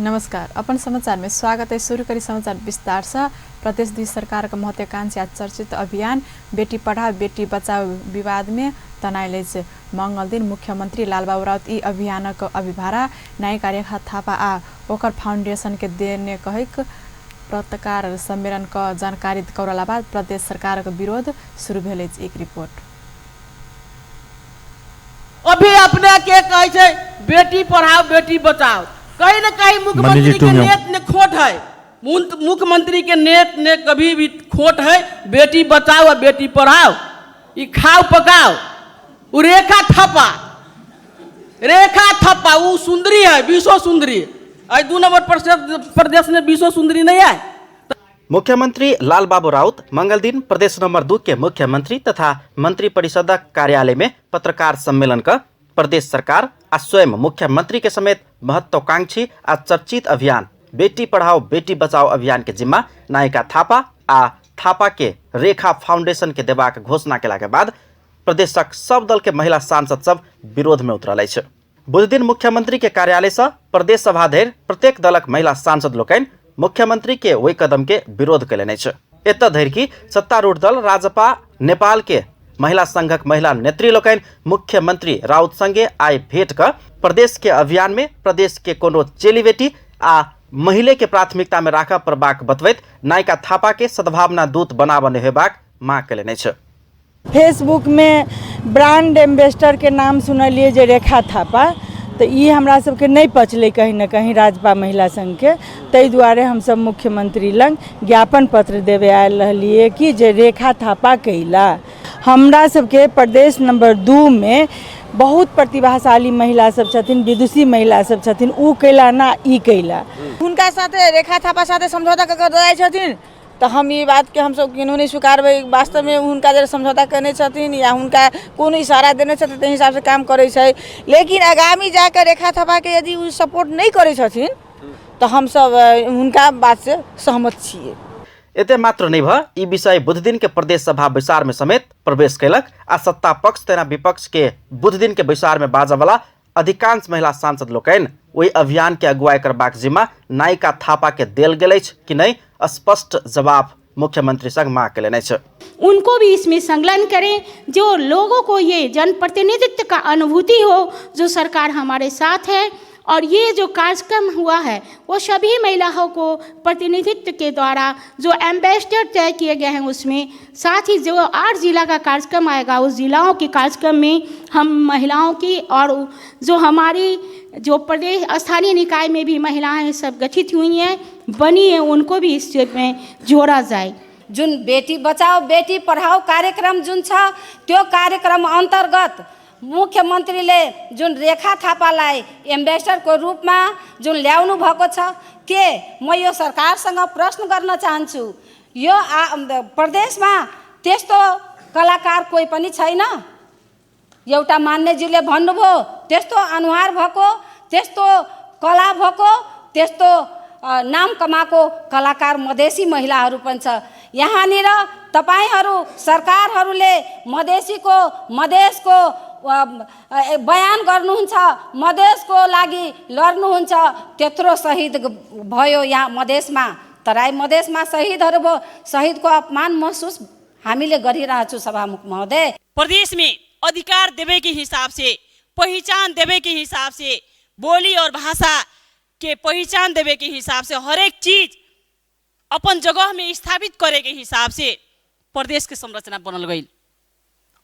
नमस्कार, अपन समाचार में स्वागत है। शुरू करी समाचार विस्तार से। प्रदेश 2 सरकार के महत्वाकांक्षी आ चर्चित अभियान बेटी पढ़ाओ बेटी बचाओ विवाद में तनायल अछि। मंगल दिन मुख्यमंत्री लालबाबू राउत ई अभियानक अभिभारा नायिका रेखा थापा आ ओकर फाउंडेशन के देने कहैक पत्रकार सम्मेलन क जानकारी करौला बाद प्रदेश सरकारक विरोध शुरू भेल अछि। एक रिपोर्ट। अभी अपने के कहै छै बेटी पढ़ाओ बेटी बचाओ, कहीं न कहीं मुख्यमंत्री के नेत ने खोट है, मुख्यमंत्री के नेत ने कभी भी खोट है। बेटी बचाओ और बेटी पढ़ाओ, ई खाओ पकाओ। उ रेखा थप्पा, रेखा थप्पा उ सुंदरी है, विश्व सुंदरी। अइ 2 नंबर प्रदेश में विश्व सुंदरी नहीं है। मुख्यमंत्री लालबाबू राउत मंगल दिन प्रदेश नंबर 2 के मुख्यमंत्री तथा मंत्री परिषदक कार्यालय में पत्रकार सम्मेलन क प्रदेश सरकार आ स्वयं मुख्यमंत्री के समेत महत्वाकांक्षी आ चर्चित अभियान बेटी पढ़ाओ बेटी बचाओ अभियान के जिम्मा नायिका थापा आ थापा के रेखा फाउंडेशन के देबाक घोषणा केला के बाद प्रदेशक सब दल के महिला सांसद सब विरोध में उतरल अछि। बुधदिन मुख्यमंत्री के कार्यालय से प्रदेश सभा धरि प्रत्येक दलक महिला सांसद लोकनि मुख्यमंत्री के ओहि कदम के विरोध कयलनि अछि। एतय धरि कि सत्तारूढ़ दल राजपा नेपाल के महिला संघक महिला नेत्री लोकनि मुख्यमंत्री राउत संगे आइ भेंट क प्रदेश के अभियान में प्रदेश के कोनो चेली बेटी आ महिले के प्राथमिकता में राखऽ पड़बाक बतबैत नायिका थापा के सद्भावना दूत बनाबऽ नहि होयबाक मांग कयलनि अछि। फेसबुक में ब्रांड एम्बेसडर के नाम सुनलिए जे रेखा थापा, तो ई हमरा सबके नहीं पचलै कहीं न कहीं राजपा महिला संघ के, ताहि दुआरे हमसब मुख्यमंत्री लग ज्ञापन पत्र देवे आयल रहलिए कि जे रेखा थापा कैला। हमरा सबके प्रदेश नंबर 2 में बहुत प्रतिभाशाली महिला सब छथिन, विदुषी महिला सब छथिन, उ कैला ना ई कैला। हुनका साथे रेखा थापा साथे समझौता कऽ के जाइ छथिन तऽ हम ई बातके हमसब केनहु नहि स्वीकारबै। वास्तवमे हुनका जरे समझौता केने छथिन या हुनका कोनो इशारा देने छथिन ताहि हिसाबसँ काम करै छै, लेकिन आगामी जाकऽ रेखा थापाके यदि ओ सपोर्ट नहि करै छथिन तऽ हमसब हुनका बातसँ सहमत छियै। एते मात्र नहि भ ई विषय बुधदिन के प्रदेश सभा बैसार में समेत प्रवेश कयलक आ सत्ता पक्ष तेना विपक्ष के बुधदिन के बैसार में बाजऽ वाला अधिकांश महिला सांसद लोकनि ओहि अभियान के अगुवाई करबाक जिम्मा नायिका थापा के देल गेल अछि कि नहि, स्पष्ट जवाब मुख्यमंत्री संग मांग कयलनि अछि। उनको भी इसमें संलग्न करें, जो लोगों को ये जनप्रतिनिधित्व का अनुभूति हो, जो सरकार हमारे साथ है। और ये जो कार्यक्रम हुआ है वो सभी महिलाओं को प्रतिनिधित्व के द्वारा जो एम्बेसडर तय किए गए हैं उसमें, साथ ही जो 8 जिला का कार्यक्रम आएगा उस जिलाओं के कार्यक्रम में हम महिलाओं की और जो हमारी जो प्रदेश स्थानीय निकाय में भी महिलाएं सब गठित हुई हैं, बनी हैं, उनको भी इस चीज में जोड़ा जाए। जुन बेटी बचाओ बेटी पढ़ाओ कार्यक्रम जुन छ त्यो कार्यक्रम अन्तर्गत मुख्यमन्त्रीले जुन रेखा थापालाई एम्बेसडरको रूपमा जुन ल्याउनु भएको छ, के म यो सरकारसँग प्रश्न गर्न चाहन्छु, यो प्रदेशमा त्यस्तो कलाकार कोही पनि छैन? एउटा मान्यजीले भन्नुभयो त्यस्तो अनुहार भएको, त्यस्तो कला भएको, त्यस्तो नाम कमाएको कलाकार मधेसी महिलाहरू पनि छ। यहाँनिर तपाईँहरू सरकारहरूले मधेसको बयान गर्नुहुन्छ, मधेसको लागि लड्नुहुन्छ, त्यत्रो शहीद भयो यहाँ मधेसमा, तराई मधेसमा शहीदहरू भयो, शहीदको अपमान महसुस हामीले गरिरहेको छु सभामुख महोदय। प्रदेश में अधिकार देवे के हिसाब से, पहिचान देवे के हिसाब से, बोली और भाषा के पहिचान देवे के हिसाब से, हर एक चीज अपन जगह में स्थापित करे के हिसाब से प्रदेश के संरचना बनल गई।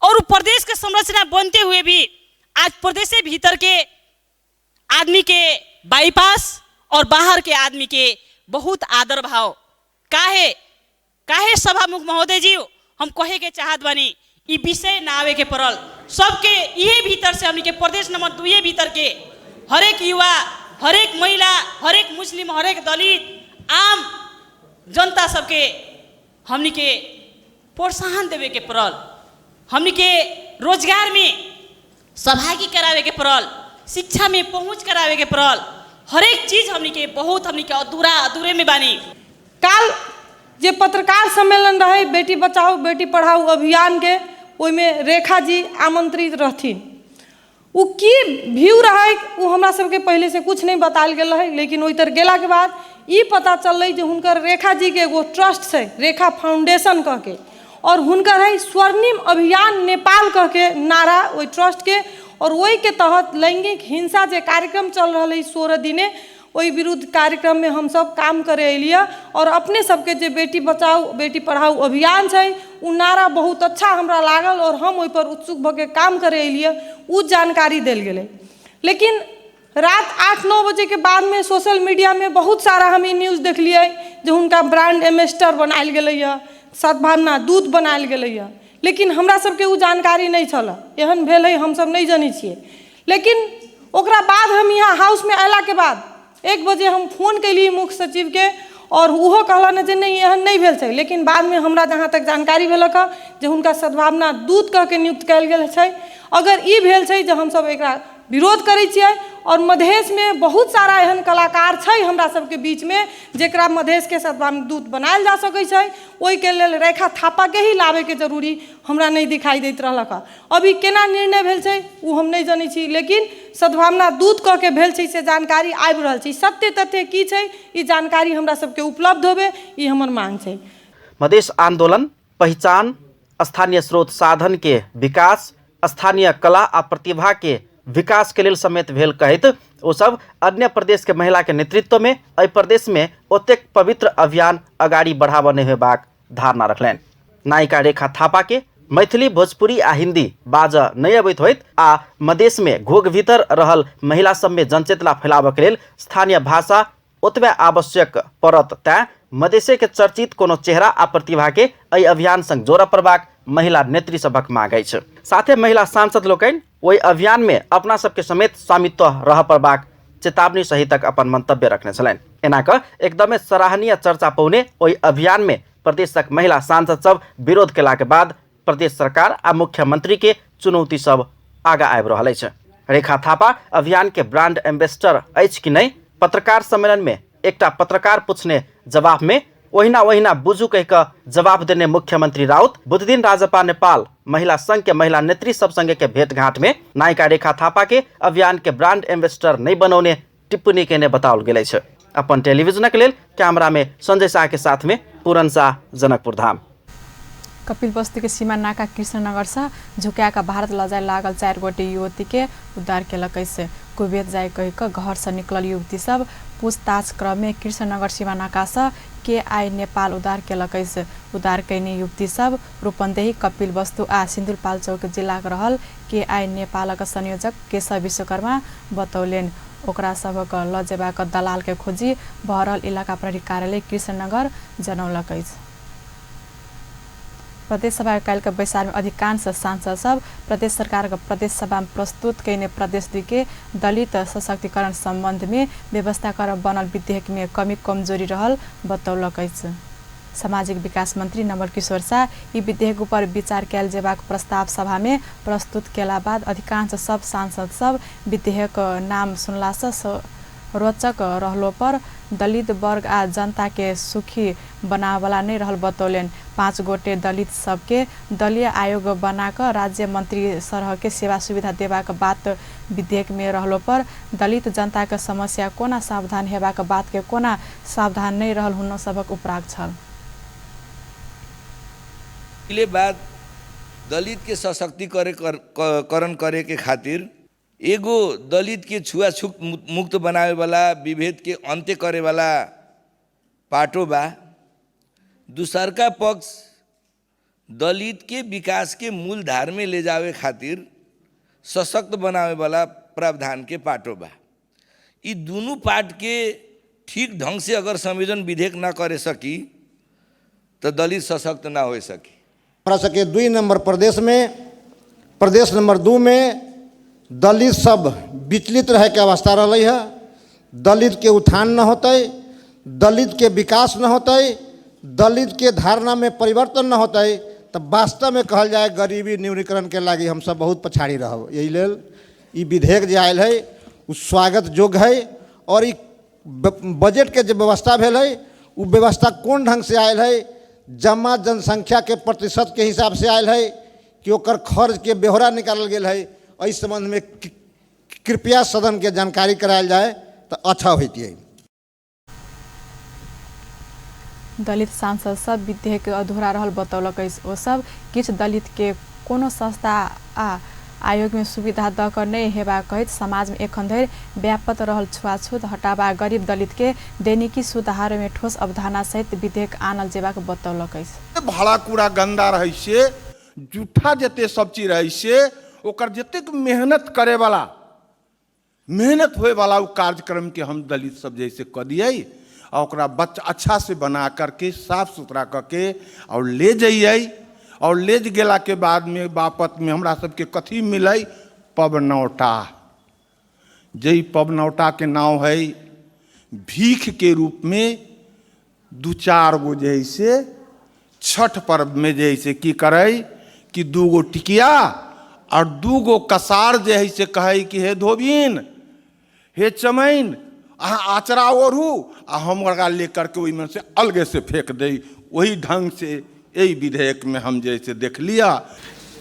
और प्रदेश के संरचना बनते हुए भी आज प्रदेश के भीतर के आदमी के बाईपास और बाहर के आदमी के बहुत आदर भाव काहे काहे सभामुख महोदय जी हम कहे के चाहत बानी ई विषय ना आवे के पड़ल सबके इहे भीतर से हमनी के प्रदेश नंबर 2 भीतर के हरेक युवा, हरेक महिला, हरेक मुस्लिम, हरेक दलित, आम जनता सबके हमनी के प्रोत्साहन देवे के पड़ल, हमनी के रोजगार में सहभागी करावे के पड़ल, शिक्षा में पहुँच करावे के पड़ल, हरेक चीज हमनी के बहुत हमनी के अधूरा अधूरे में बानी। काल जे पत्रकार सम्मेलन रहे बेटी बचाओ बेटी पढ़ाओ अभियान के, ओहिमे रेखा जी आमंत्रित रहथिन। ओ की व्यू रहै ओ हमरा सबके पहिलेसँ किछु नहि बतायल गेल रहै, लेकिन ओहि तर गेलाके बाद ई पता चललै जे हुनकर रेखा जीके एगो ट्रस्ट छै, रेखा फाउंडेशन कहके, और हुनकर है स्वर्णिम अभियान नेपाल कहके नारा ओहि ट्रस्टके, और ओहिके तहत लैंगिक हिंसा जे कार्यक्रम चल रहल है 16 दिने, ओहि विरुद्ध कार्यक्रममे हमसब काम करे एलियै। और अपने सबके जे बेटी बचाओ बेटी पढ़ाओ अभियान छै ओ नारा बहुत अच्छा हमरा लागल और हम ओहिपर उत्सुक भऽ के काम करे एलियै, ओ जानकारी देल गेलै। लेकिन रात 8-9 बजेके बादमे सोशल मीडियामे बहुत सारा हम ई न्यूज़ देखलियै जे हुनका ब्रांड एम्बेसडर बनायल गेलैए, सद्भावना दूत बनायल गेलैए, लेकिन हमरा सबके ओ जानकारी नहि छल। एहन भेल है हमसब नहि जनै छियै। लेकिन ओकरा बाद हम यहाँ हाउसमे अयलाके बाद 1 बजे हम फोन केलियै मुख्य सचिवके और ओहो कहलन जे नहि एहन नहि भेल छै। लेकिन बादमे हमरा जहाँ तक जानकारी भेलक जे हुनका सद्भावना दूत कहके नियुक्त कयल गेल छै। अगर ई भेल छै जे हमसब एकरा विरोध करै छियै। और मधेशमे बहुत सारा एहन कलाकार छै हमरा सबके बीचमे जेकरा मधेशके सद्भावना दूत बनायल जा सकै छै। ओहिके लेल रेखा थापाके ही लाबैके जरूरी हमरा नहि दिखाई दैत रहलक। अभी केना निर्णय भेल छै ओ हम नहि जनै छी, लेकिन सद्भावना दूत कह के भेल छै से जानकारी आबि रहल छै। सत्य तथ्य की छै ई जानकारी हमरा सबके उपलब्ध होबे, ई हमर मांग छै। मधेश आंदोलन पहिचान, स्थानीय स्रोत साधन के विकास, स्थानीय कला आ प्रतिभा के विकास के लेल समेत भेल कहैत ओ सब अन्य प्रदेश के महिला के नेतृत्व में एहि प्रदेश में ओतेक पवित्र अभियान अगाडि बढ़ाव नहि होयबाक धारणा रखलनि। नायिका रेखा थापा के मैथिली, भोजपुरी आ हिंदी बाजऽ नहि अबैत होइत आ मधेश में घोघ भीतर रहल महिला सब में जनचेतना फैलाबऽ के लेल स्थानीय भाषा ओतबे आवश्यक पड़त, तैं मधेशे के चर्चित कोनो चेहरा आ प्रतिभा के एहि अभियान संग जोड़ऽ पड़बाक महिला नेत्री सभक मांग अछि। साथे महिला सांसद लोकनि ओहि अभियान में अपना सबके समेत स्वामित्व रहऽ पड़बाक चेतावनी सहितक अपन मंतव्य रखने छलनि। एना कऽ एकदमे सराहनीय चर्चा पौने ओहि अभियान में प्रदेशक महिला सांसद सब विरोध केलाके बाद प्रदेश सरकार आ मुख्यमंत्री के चुनौती सब आगा आबि रहल अछि। रेखा थापा अभियान के ब्रांड एम्बेसडर अछि कि नहि, पत्रकार सम्मेलन में एकटा पत्रकार पूछने जवाब में ओहिना ओहिना बुझू कहि कऽ जवाब देने मुख्यमंत्री राउत बुधदिन राजपा नेपाल महिला संघ के महिला नेत्री सब संगे के भेंटघाट में नायिका रेखा थापा के अभियान के ब्रांड एम्बेसडर नहीं बनौने टिप्पणी केने बताओल गेल अछि। अपन टेलीविजनक लेल कैमरा में संजय शाह के साथ में पूरन शाह, जनकपुर धाम। कपिलवस्तु के सीमा नाका कृष्णनगर से झुका के भारत ल जाय लागल 4 गोटे युवती के उद्धार केलक अछि। कुवैत जाय कहि कऽ घर से निकलल युवती सब पूछताछ क्रम में कृष्णनगर सीमा नाका से के आई नेपाल उद्धार केलक अछि। उद्धार कयने युवती सब रूपन्देही, कपिलवस्तु आ सिन्धुपाल्चोक जिलाक रहल के आई नेपालक संयोजक केशव विश्वकर्मा बतौलनि। ओकरा सभक ल जेबाक दलाल के खोजी भऽ रहल इलाका प्रहरी कार्यालय कृष्णनगर जनौलक अछि। प्रदेश सभा के काल्हिके बैसार में अधिकांश सांसद सब प्रदेश सरकार के प्रदेश सभा में प्रस्तुत कयने प्रदेश 2 के दलित सशक्तिकरण संबंध में व्यवस्था कर बनल विधेयक में कमी कमजोरी रहल बतौलक अछि। सामाजिक विकास मंत्री नवल किशोर शाह ई विधेयक ऊपर विचार कयल जेबाक प्रस्ताव सभा में प्रस्तुत केला बाद अधिकांश सब सांसद सब विधेयक नाम सुनला से रोचक रहलो पर दलित वर्ग आ जनता के सुखी बनावला नहीं रहल बतौलनि। 5 गोटे दलित सबके दलीय आयोग बना कऽ राज्य मंत्री सरह के सेवा सुविधा देबाक बात विधेयक में रहलो पर दलित जनता के समस्या कोना सावधान हेबाक बात के कोना सावधान नहीं रहल हुनक सभक उपराग छल। पहिले बात दलित के सशक्तिकरण करे के खातिर एगो दलित के छुआछूत मुक्त बनावे वाला, विभेद के अंत्य करे वाला पाटो बा। दूसरका पक्ष दलित के विकास के मूल धार में ले जावे खातिर सशक्त बनावे वाला प्रावधान के पाटो बा। ई दोनों पार्ट के ठीक ढंग से अगर संयोजन विधेयक ना करे सकी तो दलित सशक्त ना हो सकी। हमरा सबके 2 नंबर प्रदेश में, प्रदेश नंबर 2 में दलित सब विचलित रहे के अवस्था रही है। दलित के उत्थान न होते, दलित के विकास न होते, दलित के धारणा में परिवर्तन न होते, तो वास्तव में कहल जाए गरीबी न्यूनीकरण के लागी हम सब बहुत पछाड़ी रहब। यही लेल ई विधेयक जे आयल है उ स्वागत योग्य है। और ई बजट के जो व्यवस्था भेल है उ व्यवस्था कौन ढंग से आयल है, जमा जनसंख्या के प्रतिशत के हिसाब से आयल है कि ओकर खर्च के ब्यौरा निकालल गेल है, एहि संबंध में कृपया सदनके जानकारी करायल जाय तऽ अच्छा होइतियै। दलित सांसद सब विधेयक अधूरा रहल बतौलक अछि। ओ सब किछु दलित के कोनो संस्था आ आयोग में सुविधा द क नहि हेबाक कहैत समाज में एखन धरि व्यापत रहल छुआछूत हटाबा गरीब दलित के दैनिकी सुधार में ठोस अवधारणा सहित विधेयक आनल जेबाक बतौलक अछि। भाड़ा कूड़ा गंदा रहै से, जूठा जते सब चीज रहै से, ओकर जतेक मेहनत करे वाला, मेहनत होए वाला उ कार्यक्रम के हम दलित सब जैसे कऽ दियै आ ओकरा बच्चा अच्छा से बना करके साफ सुथरा करके और ले जइयै और ले गेला के बाद में बापत में हमरा सबके कथी मिलै? पबनौटा। जै पबनौटा के नाम है भीख के रूप में 2-4 गो जे है से छठ पर्व में जे है से की करै कि 2 गो टिकिया और 2 गो कसार जे है से कहै कि हे धोबिन, हे चमैन, अहाँ आचरा ओढ़ू आ हम ओकरा ले करके ओहिमे से अलगे से फेंक दै। वही ढंग से एहि विधेयक में हम जे से देख लिया।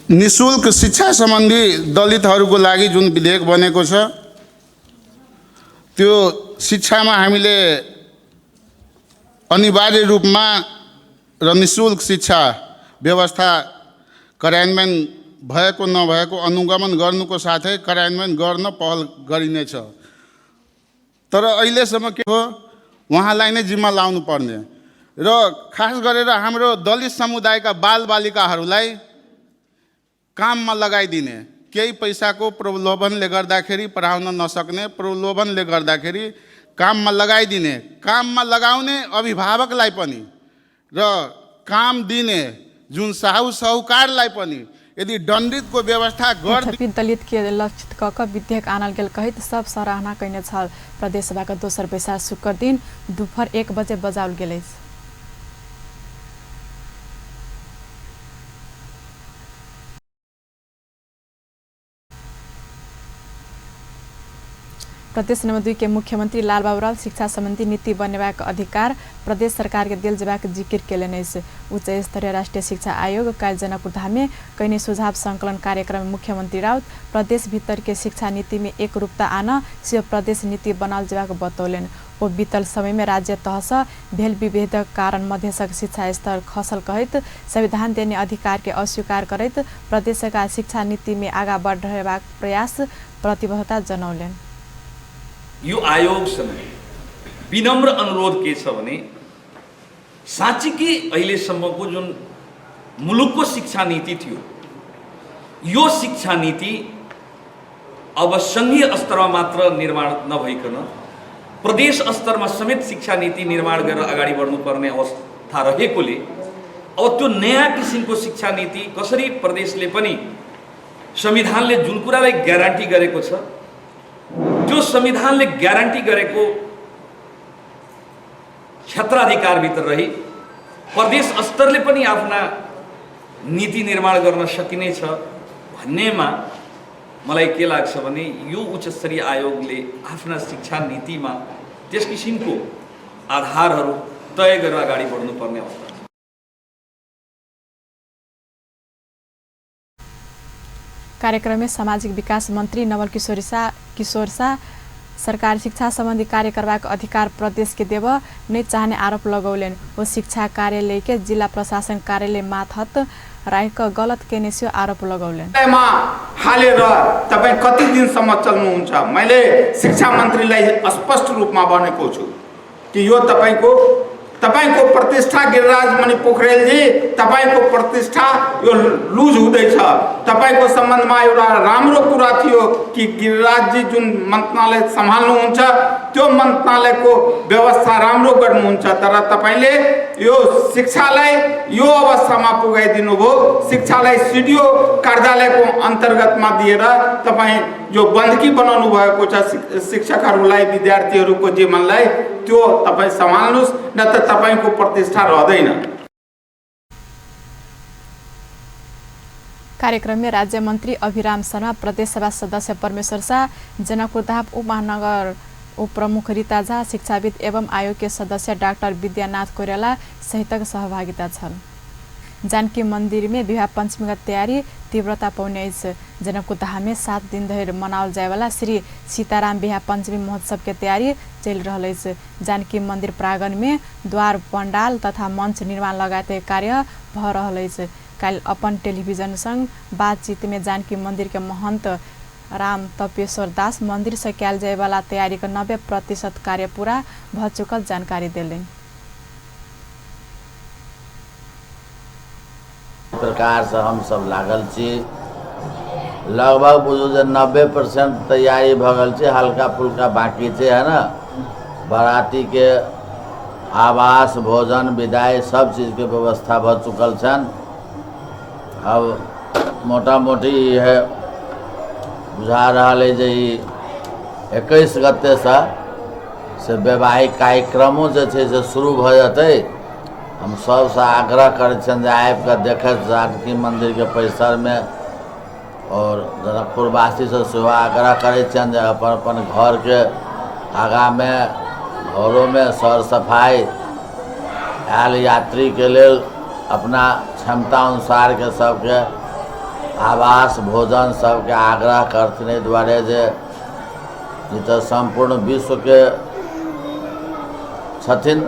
निःशुल्क शिक्षा सम्बन्धी दलितहरूको लागि जुन विधेयक बनेको छ त्यो शिक्षामा हामीले अनिवार्य रूपमा र निःशुल्क शिक्षा व्यवस्था कार्यान्वयन भएको नभएको अनुगमन गर्नुको साथै कार्यान्वयन गर्न पहल गरिनेछ। तर अहिलेसम्म के हो, उहाँलाई नै जिम्मा लाउनु पर्ने र खास गरेर हाम्रो दलित समुदायका बालबालिकाहरूलाई काममा लगाइदिने, केही पैसाको प्रलोभनले गर्दाखेरि पढाउन नसक्ने प्रलोभनले गर्दाखेरि काममा लगाइदिने, काममा लगाउने अभिभावकलाई पनि र काम दिने जुन साहु साहुकारलाई पनि यदि दण्डितको व्यवस्था यद्यपि दलित के लक्षित क क विधेयक आनल गेल कहैत सब सराहना कयने छल। प्रदेशसभाक दोसर बैसार शुक्र दिन दुपहर 1 बजे बजाओल गेल अछि। प्रदेश नंबर 2 के मुख्यमंत्री लालबाबू राउत शिक्षा संबंधी नीति बनेबाक अधिकार प्रदेश सरकार के देल जेबाक जिकिर केलनि अछि। उच्च स्तरीय राष्ट्रीय शिक्षा आयोग काल्हि जनकपुरधाम में कयने सुझाव संकलन कार्यक्रम में मुख्यमंत्री राउत प्रदेश भीतर के शिक्षा नीति में एकरूपता आन सेहो प्रदेश नीति बनाओल जेबाक बतौलनि। ओ बीतल समय में राज्य तहसँ भेल विभेदक कारण मधेशक शिक्षा स्तर खसल कहैत संविधान देने अधिकार के अस्वीकार करैत प्रदेशका शिक्षा नीति में आगा बढ़ेबाक प्रयास प्रतिबद्धता जनौलनि। यो आयोगसँग विनम्र अनुरोध के छ भने साँच्चीकै अहिलेसम्मको जुन मुलुकको शिक्षा नीति थियो यो शिक्षा नीति अब सङ्घीय स्तरमा मात्र निर्माण नभइकन प्रदेश स्तरमा समेत शिक्षा नीति निर्माण गरेर अगाडि बढ्नुपर्ने अवस्था रहेकोले अब त्यो नयाँ किसिमको शिक्षा नीति कसरी प्रदेशले पनि संविधानले जुन कुरालाई ग्यारेन्टी गरेको छ त्यो संविधानले ग्यारेन्टी गरेको क्षेत्राधिकारभित्र रही प्रदेश स्तरले पनि आफ्ना नीति निर्माण गर्न सकिनेछ भन्नेमा मलाई के लाग्छ भने यो उच्चस्तरीय आयोगले आफ्ना शिक्षा नीतिमा त्यस किसिमको आधारहरू तय गरेर अगाडि बढ्नुपर्ने अवस्था छ। कार्यक्रम में सामाजिक विकास मंत्री नवल किशोर शाह सरकार शिक्षा संबंधी कार्य करबाक अधिकार प्रदेश के देव नहीं चाहने आरोप लगौलनि। ओ शिक्षा कार्यालय के जिला प्रशासन कार्यालय मातहत राखि गलत केने सेहो आरोप लगौलनि। हालेर तपाई कति दिनसम्म चल्नुहुन्छ? मैले शिक्षा मन्त्रीलाई स्पष्ट रूपमा भनेको छु कि यो तपाईको प्रतिष्ठा गिरिराज मणि पोखरेलजी, तपाईको प्रतिष्ठा यो लुज हुँदैछ। तपाईको सम्बन्धमा एउटा राम्रो कुरा थियो कि गिरिराजजी जुन मन्त्रालय सम्हाल्नुहुन्छ त्यो मन्त्रालयको व्यवस्था राम्रो गर्नुहुन्छ, तर तपाईले यो शिक्षालाई यो अवस्थामा पुगाइदिनु भयो। शिक्षालाई सिडिओ कार्यालयको अन्तर्गतमा दिएर तपाई जो बन्धकी बनाउनु भएको छ शिक्षकहरूलाई, विद्यार्थीहरूको जीवनलाई, त्यो तपाई सम्हाल्नुहोस्, न त तपाईको प्रतिष्ठा रहँदैन। कार्यक्रम में राज्य मंत्री अभिराम शर्मा, प्रदेश सभा सदस्य परमेश्वर शाह, जनकपुरधाम उपमहानगर उपप्रमुख रीता झा, शिक्षाविद एवं आयोग के सदस्य डाक्टर विद्यानाथ कोइराला सहितक सहभागिता छल। जानकी मंदिर में विवाह पंचमी का तैयारी तीव्रता पौने अछि। जनकपुर धाम में 7 दिन धरि मनाओल जायवाला श्री सीताराम विवाह पंचमी महोत्सव के तैयारी चलि रहल अछि। जानकी मंदिर प्रांगण में द्वार पंडाल तथा मंच निर्माण लगायत कार्य भ रहल अछि। काल्हि अपन टेलीविजन संग बातचीत में जानकी मंदिर के महंत राम तपेश्वर दास मंदिर से कयल जायवाला तैयारी के 90% कार्य पूरा भ चुकल जानकारी देलनि। प्रकार से हम सब लागल छी। लगभग बुझू जे 90% तैयारी भऽ गेल छै, हल्का फुल्का बाकी छै, है ना। बाराती के आवास, भोजन, विदाई सब चीजके व्यवस्था भऽ चुकल छनि। अब मोटा मोटी इएह बुझा रहल अइ जे ई 21 गतेसँ से वैवाहिक कार्यक्रमो जे छै से शुरू भऽ जेतै। हम सबसँ आग्रह करै छियनि जे आबिकऽ देखथि जानकी मन्दिरके परिसरमे, आओर जनकपुरवासीसँ सेहो आग्रह करै छियनि जे अपन अपन घरके आगाँमे घरोमे सर सफाइ आयल यात्रीके लेल अपना क्षमता अनुसारके सबके आवास भोजन सबके आग्रह करथिन। एहि दुआरे जे ई तऽ सम्पूर्ण विश्वके छथिन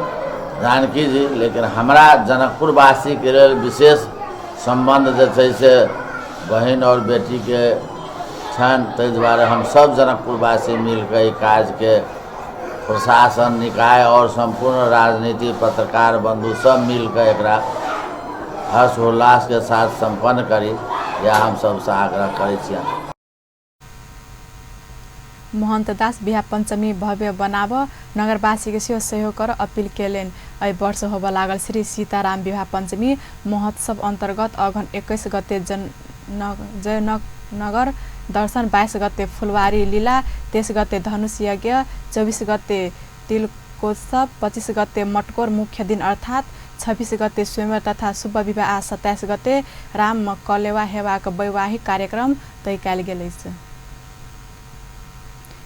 जानकी जी, लेकिन हमरा जनकपुरवासीके लेल विशेष सम्बन्ध जे छै से बहिन आओर बेटीके छनि। ताहि दुआरे हम सब जनकपुरवासी मिलके एहि काजके प्रशासन निकाय आओर सम्पूर्ण राजनीति पत्रकार बन्धु सब मिलके एकरा हर्षोल्लासके साथ सम्पन्न करी, इएह हम सबसँ आग्रह करै छियनि। महंत दास बिहार पंचमी भव्य बनाब नगरवासी के सेहो सहयोग कर अपील केलनि। एहि वर्ष होबय लागल श्री सीताराम विवाह पंचमी महोत्सव अंतर्गत अघन 21 गते जयनगर दर्शन, 22 गते फुलवारी लीला, 23 गते धनुष यज्ञ, 24 गते तिलकोत्सव, 25 गते मटकोर मुख्य दिन अर्थात 26 गते स्वयंवर तथा शुभ विवाह आ 27 गते राम कलेवा हेबाक वैवाहिक कार्यक्रम तय कयल गेल अछि।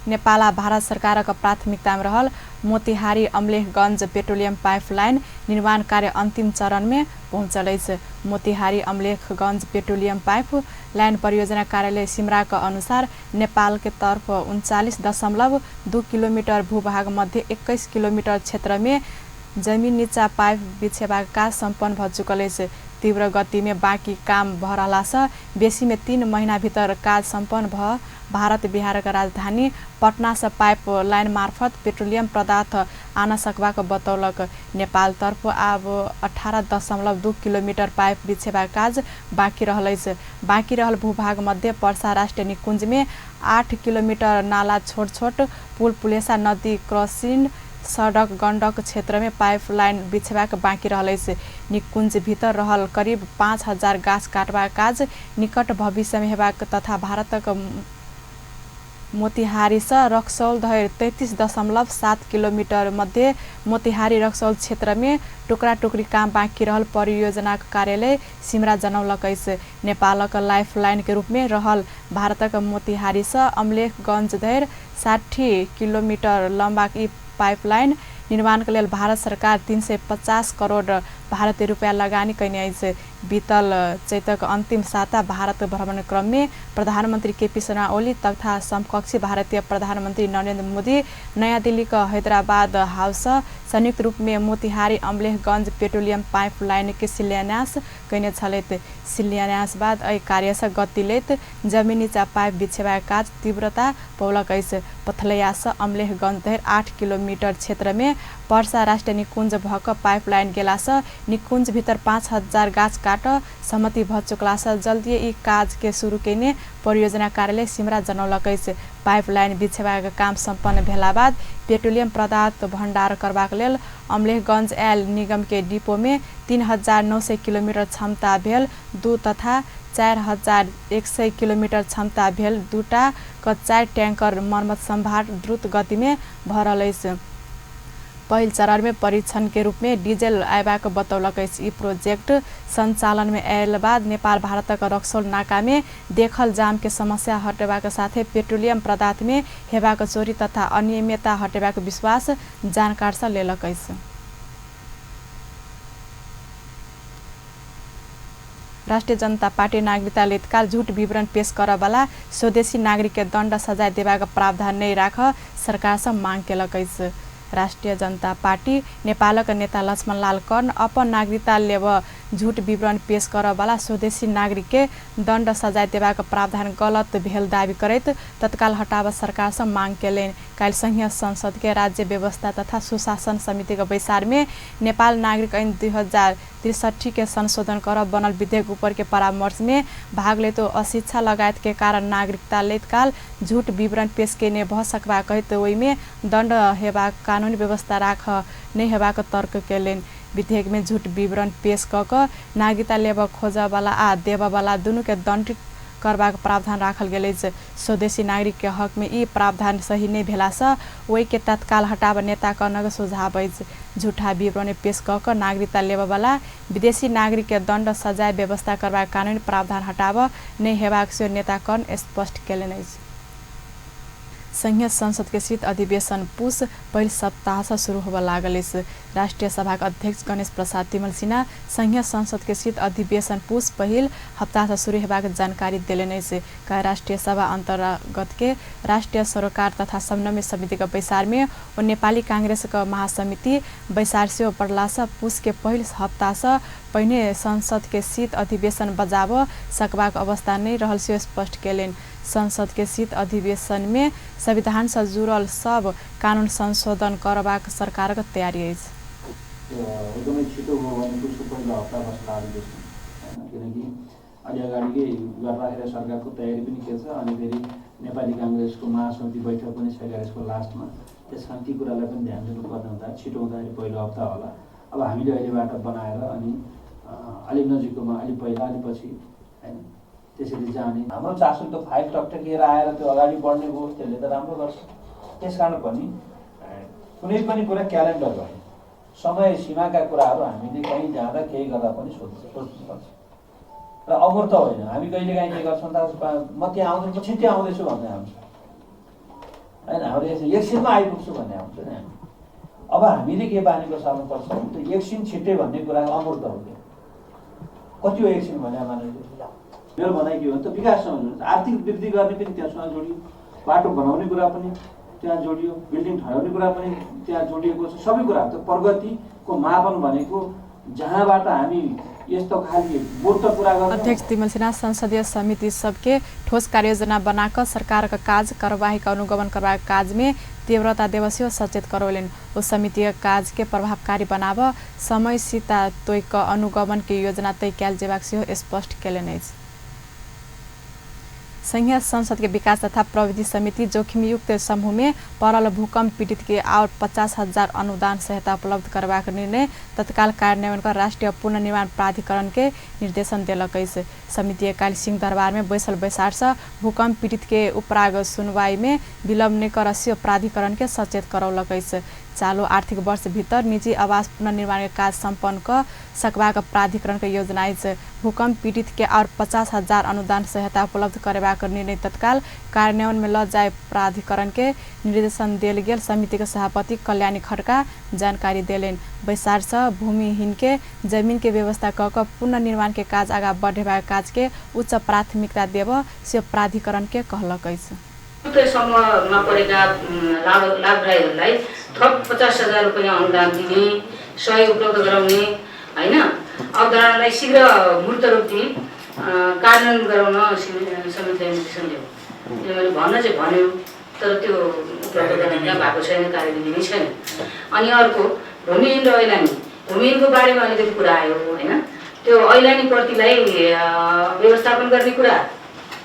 नेपाल आ भारत सरकारक प्राथमिकतामे रहल मोतिहारी अमलेखगंज पेट्रोलियम पाइपलाइन निर्माण कार्य अंतिम चरणमे पहुँचल अछि। Motihari Amlekhganj petroleum pipe line परियोजना कार्यालय सिमराक अनुसार नेपाल के तरफ 39.2 किलोमीटर भूभाग मध्ये 21 किलोमीटर क्षेत्रमे जमीन नीचा पाइप बिछेबाक काज सम्पन्न भ चुकल अछि। तीव्र गतिमे बाँकी काम भ रहलासँ बेसीमे 3 महीना भीतर काज सम्पन्न भ भारत बिहारक राजधानी पटनासँ पाइप लाइन मार्फत पेट्रोलियम पदार्थ आन सकबाक बतौलक। नेपाल तर्फ आब 18.2 किलोमीटर पाइप बिछेबाक काज बाँकी रहल अछि। बाँकी रहल भूभाग मध्ये पर्सा राष्ट्रिय निकुञ्जमे 8 किलोमीटर नाला, छोट छोट पुल, पुलेसा नदी क्रॉसिंग, सडक, गण्डक क्षेत्रमे पाइपलाइन बिछेबाक बाँकी रहल अछि। निकुञ्ज भीतर रहल करिब 5000 गाछ काटबाक काज निकट भविष्यमे हेबाक तथा भारतक मोतिहारीसँ रक्सौल धरि 33.7 किलोमीटर मध्ये मोतिहारी रक्सौल क्षेत्रमे टुक्रा टुक्री काम बाँकी रहल परियोजनाक कार्यालय सिमरा जनौलक अछि। नेपालक लाइफलाइनके रूपमे रहल भारतक मोतिहारीसँ अमलेखगंज धरि 60 किलोमीटर लम्बा ई पाइपलाइन निर्माणक लेल भारत सरकार 350 करोड़ भारतीय रुपैयाँ लगानी कयने अछि। बीतल चैतक अन्तिम साता भारत भ्रमण क्रममे प्रधानमन्त्री केपी शर्मा ओली तथा समकक्षी भारतीय प्रधानमन्त्री नरेन्द्र मोदी नयाँ दिल्लीक हैदराबाद हाउस संयुक्त रूपमे मोतिहारी अमलेखगंज पेट्रोलियम पाइपलाइनके शिलान्यास कयने छलथि। शिलान्यास बाद एहि कार्यसँ गति लैत जमीन नीचा पाइप बिछेबाक काज तीव्रता पौलक अछि। पथलैयासँ अमलेखगंज धरि 8 किलोमीटर क्षेत्रमे पर्सा राष्ट्रिय निकुञ्ज भऽ कऽ पाइपलाइन गेलासँ निकुञ्ज भीतर 5000 गाछ काट सहमति भऽ चुकलासँ जल्दिए ई काजके शुरू कयने परियोजना कार्यालय सिमरा जनौलक अछि। पाइपलाइन बिछेबाक काम सम्पन्न भेला बाद पेट्रोलियम पदार्थ भण्डार करबाक लेल अमलेखगंज आयल निगमके डिपोमे 3900 किलोमीटर क्षमता भेल 2 तथा 4100 किलोमीटर क्षमता भेल 2टा क 4 ट्याङ्कर मर्मत सम्भार द्रुत गतिमे भऽ रहल अछि। पहिल चरणमे परीक्षणके रूपमे डिजल अयबाक बतौलक अछि। ई प्रोजेक्ट सञ्चालनमे आयल बाद नेपाल भारतक रक्सौल नाकामे देखल जामके समस्या हटेबाक साथै पेट्रोलियम पदार्थमे हेबाक चोरी तथा अनियमितता हटेबाक विश्वास जानकारसँ लेलक अछि। राष्ट्रिय जनता पार्टी नागरिकता लेतकाल झूठ विवरण पेश करऽवाला स्वदेशी नागरिक के दण्ड सजाय देबाक प्रावधान नहि राख सरकारसँ मांग केलक अछि। राष्ट्रिय जनता पार्टी नेपालक नेता लक्ष्मणलाल कर्ण अपन नागरिकता लेब झूठ विवरण पेश करऽवाला स्वदेशी नागरिक के दण्ड सजाय देबाक प्रावधान गलत भेल दावी करैत तत्काल हटाब सरकारसँ मांग केलनि। काल्हि संघीय संसद के राज्य व्यवस्था तथा सुशासन समिति के बैसार में नेपाल नागरिक ऐन 2063 के संशोधन कर बनल विधेयक ऊपर के परामर्श में भाग लेत अशिक्षा लगायत के कारण नागरिकता लेतकाल झूठ विवरण पेश केने भ सकबा कहैत ओहिमे दण्ड हेबाक कानूनी व्यवस्था राख नहि हेबाक तर्क केलनि। विधेयक में झूठ विवरण पेश क क नागरिकता लेब खोजऽवाला आ देबऽवाला दुनू के दण्डित करबाक प्रावधान राखल गेल अछि। स्वदेशी नागरिक के हक में ई प्रावधान सही नहि भेलासँ ओहि के तत्काल हटाब नेता कर्णक सुझाव अछि। झूठा विवरण पेश क क नागरिकता लेबऽवाला विदेशी नागरिक के दण्ड सजाय व्यवस्था करबाक कानूनी प्रावधान हटाब नहि हेबाक सेहो नेता कर्ण स्पष्ट केलनि अछि। संघीय संसद के शीत अधिवेशन पुस पहिल सप्ताहसँ शुरू होबय लागल अछि। राष्ट्रिय सभाक अध्यक्ष गणेश प्रसाद तिमल सिन्हा संघीय संसद के शीत अधिवेशन पुस पहिल हप्तासँ शुरू हेबाक जानकारी देलनि अछि। राष्ट्रिय सभा अन्तर्गत के राष्ट्रिय सरोकार तथा समन्वय समिति के बैसार में ओ नेपाली कांग्रेस के महासमिति बैसार सेहो पड़लासँ पुस के पहिल हप्तासँ पहिने संसद के शीत अधिवेशन बजाब सकबाक अवस्था नहि रहल सेहो स्पष्ट केलनि। संसद के शीत अधिवेशन में संविधान से जुड़ल सब कानून संशोधन करबाक सरकारक तैयारी अछि। एकदमै छिटो भयो भने पुसको पहिलो हप्ता बस्ला अधिवेशन हैन, किनकि अलि अगाडिकै राखेर सरकारको तयारी पनि के छ, अनि फेरि नेपाली काङ्ग्रेसको महासमिति बैठक पनि छ 11 को लास्टमा, त्यसकारण ती कुरालाई पनि ध्यान दिनुपर्ने हुँदा छिटो हुँदाखेरि पहिलो हप्ता होला। अब हामीले अहिलेबाट बनाएर अनि अलि नजिककोमा अलि पहिला अलि पछि हैन त्यसरी जाने। हाम्रो चासो त फाइल टकटकेर आएर त्यो अगाडि बढ्ने भयो, त्यसले त राम्रो गर्छ। त्यसकारण पनि कुनै पनि कुरा क्यालेन्डर भयो, समय सीमाका कुराहरू हामीले कहीँ जाँदा केही गर्दा पनि सोच्नुपर्छ र अमूर्त होइन। हामी कहिलेकाहीँ के गर्छौँ त म त्यहाँ आउँछु, म छिट्टै आउँदैछु भन्ने आउँछ होइन, हाम्रो एकछिनमा आइपुग्छु भन्ने आउँछ नि हामी। अब हामीले के बानी बसाल्नुपर्छ भने त्यो एकछिन छिट्टै भन्ने कुरा अमूर्त हो। त्यो कति हो एकछिन भने मानिसले? मेरो भनाइ के हो भने त विकाससँग जोडियो, आर्थिक वृद्धि गर्ने पनि त्यहाँसँग जोडियो, बाटो बनाउने कुरा पनि त्यहाँ जोडियो, बिल्डिङ ठडाउने कुरा पनि त्यहाँ जोडिएको छ। सबै कुरा त्यो प्रगतिको मापन भनेको जहाँबाट हामी यस्तो खालको मूर्त कुरा गर्छौँ। अध्यक्ष तिमल सिन्हा संसदीय समिति सबके ठोस कार्ययोजना बनाकर सरकारक काज कार्यवाहीक अनुगमन करबाक काज में तीव्रता देब सेहो सचेत करौलनि। ओ समितिक काज के प्रभावकारी बनाब समय सीता तोय क अनुगमन के योजना तय कयल जेबाक सेहो स्पष्ट केलनि अछि। संघीय संसद के विकास तथा प्रविधि समिति जोखिमयुक्त समूह में पड़ल भूकंप पीड़ित के और 50,000 अनुदान सहायता उपलब्ध करबाक निर्णय तत्काल कार्यान्वयन कर राष्ट्रीय पुनर्निर्माण प्राधिकरण के निर्देशन देलक अछि। समिति काल्हि सिंहदरबार में बैसल बैसार से भूकंप पीड़ित के उपराग सुनवाई में विलम्ब नहि कर सेहो प्राधिकरण के सचेत करौलक अछि। चालू आर्थिक वर्ष भीतर निजी आवास पुनर्निर्माण के काज सम्पन्न क सकबाक प्राधिकरण के योजना अछि। भूकंप पीड़ित के और 50,000 अनुदान सहायता उपलब्ध करेबाक निर्णय तत्काल कार्यान्वयन में ल जाय प्राधिकरण के निर्देशन देल गेल समिति के सभापति कल्याणी खड्का जानकारी देलनि। बैसार से भूमिहीन के जमीन के व्यवस्था क क पुनर्निर्माण के काज आगा बढ़ेबाक काज के उच्च प्राथमिकता देब से प्राधिकरण के कहलक अछि। समूहमा परेका लाभग्राहीहरूलाई थप 50,000 रुपैयाँ अनुदान दिने, सहयोग उपलब्ध गराउने होइन, अवधारणालाई शीघ्र मूर्त रूप दिई कार्यान्वयन गराउन समितिलाई निर्देशन दियो। किनभने भन्न चाहिँ भन्यो तर त्यो उपलब्ध गराउन भएको छैन, कार्यविधि नै छैन। अनि अर्को भूमिहीन र ऐलानी, भूमिहीनको बारेमा अलिकति कुरा आयो होइन, त्यो ऐलानीप्रतिलाई व्यवस्थापन गर्ने कुरा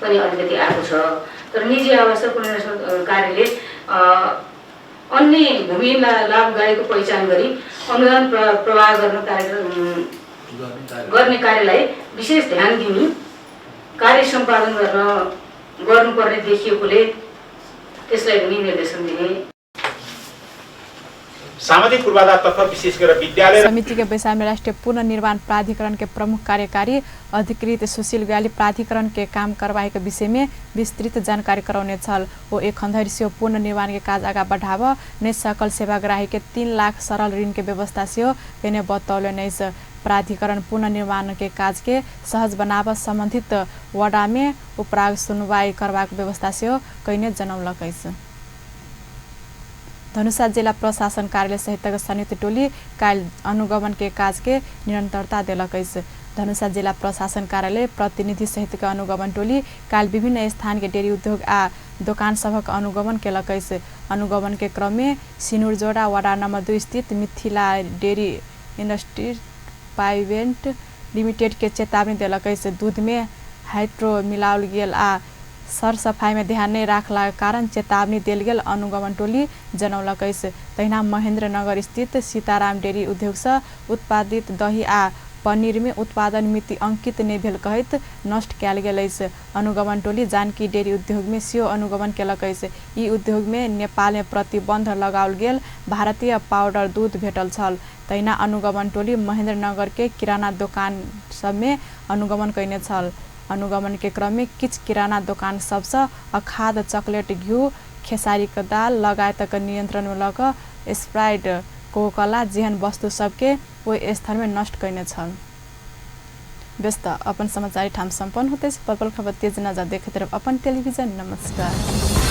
पनि अलिकति आएको छ। तर निजी आवास र पुनर्निर्माण कार्यले अन्य भूमिहीन लाभग्राहीको पहिचान गरी अनुदान प्रवाह गर्न गर्ने कार्यलाई विशेष ध्यान दिने कार्य सम्पादन गर्नुपर्ने देखिएकोले त्यसलाई पनि निर्देशन दिने। सामाजिक पूर्वाधारतर्फ विशेष गरेर विद्यालय समिति के बैसार में राष्ट्रीय पुनर्निर्माण प्राधिकरण के प्रमुख कार्यकारी अधिकृत सुशील ग्याली प्राधिकरण के काम करवाई के विषय में विस्तृत जानकारी करौने छल। ओ एखन धरि सेहो पुनर्निर्माण के काज आगा बढ़ाब नहि सकल सेवाग्राही के 3 लाख सरल ऋण के व्यवस्था सेहो केने बतौलनि अछि। प्राधिकरण पुनर्निर्माण के काज के सहज बनाब संबंधित वडा में उपराग सुनवाई करबाक व्यवस्था सेहो कयने जनौलक अछि। धनुषा जिला प्रशासन कार्यालय सहितक संयुक्त टोली काल्हि अनुगमन के काज के निरंतरता देलक अछि। धनुषा जिला प्रशासन कार्यालय प्रतिनिधि सहितक अनुगमन टोली काल्हि विभिन्न स्थान के डेयरी उद्योग आ दोकान सभक अनुगमन केलक अछि। अनुगमन के क्रम में सिनुरजोड़ा वार्ड नंबर 2 स्थित Mithila dairy industry private limited के चेतावनी देलक अछि। दूध में हाइड्रो मिलाओल गेल आ सरसफाई में ध्यान नहि राखलाक कारण चेतावनी देल गेल अनुगमन टोली जनौलक अछि। तहिना महेन्द्रनगर स्थित सीताराम डेयरी उद्योग सँ उत्पादित दही आ पनीर में उत्पादन मिति अंकित नहि भेल कहैत नष्ट कयल गेल अछि। अनुगमन टोली जानकी डेयरी उद्योग में सेहो अनुगमन केलक अछि। ई उद्योग में नेपाल में प्रतिबंध लगाओल गेल भारतीय पाउडर दूध भेटल छल। तहिना अनुगमन टोली महेन्द्रनगर के किराना दोकान सब में अनुगमन कयने छल। अनुगमन के क्रम में किछु किराना दोकान सबसँ अखाद्य चॉकलेट, घिउ, खेसारीक दाल लगायतक नियंत्रण में लऽ कऽ स्प्राइट, कोकाकोला जेहन वस्तु सबके ओहि स्थल में नष्ट कयने छल। व्यस्त अपन समाचार ठाम सम्पन्न होते पल पल खबर तेज नजर देखैत रहब अपन टेलीविजन। नमस्कार।